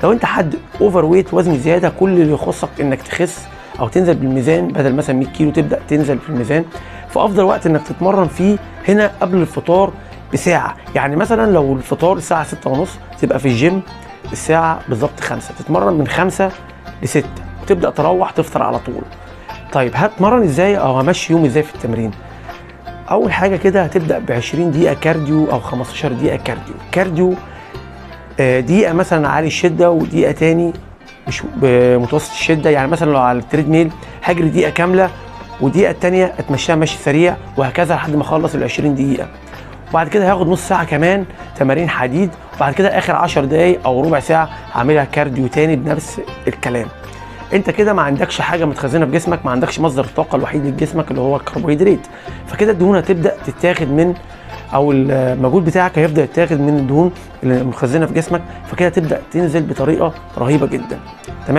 لو انت حد overweight، وزن زياده، كل اللي يخصك انك تخس او تنزل بالميزان، بدل مثلا 100 كيلو تبدا تنزل في الميزان، فافضل وقت انك تتمرن فيه هنا قبل الفطار بساعه. يعني مثلا لو الفطار الساعة 6:30 تبقى في الجيم الساعة بالظبط 5، تتمرن من 5 ل 6 وتبدا تروح تفطر على طول. طيب هتمرن ازاي او همشي يوم ازاي في التمرين؟ اول حاجة كده هتبدا ب 20 دقيقة cardio او 15 دقيقة cardio. cardio دقيقة مثلا عالي الشدة ودقيقة تاني مش بمتوسط الشده. يعني مثلا لو على ال treadmill هجري دقيقة كاملة ودقيقة التانية اتمشاها مشي سريع، وهكذا لحد ما اخلص ال 20 دقيقة. وبعد كده هاخد نص ساعة كمان تمارين حديد، وبعد كده اخر 10 دقايق او ربع ساعة هعملها cardio تاني بنفس الكلام. انت كده ما عندكش حاجة متخزنه في جسمك، ما عندكش مصدر الطاقة الوحيد لجسمك اللي هو الكربوهيدرات، فكده الدهون هتبدا تتاخد من، او المجهود بتاعك هيبدا يتاخد من الدهون اللي متخزنه في جسمك، فكده تبدا تنزل بطريقة رهيبة جدا. تمام.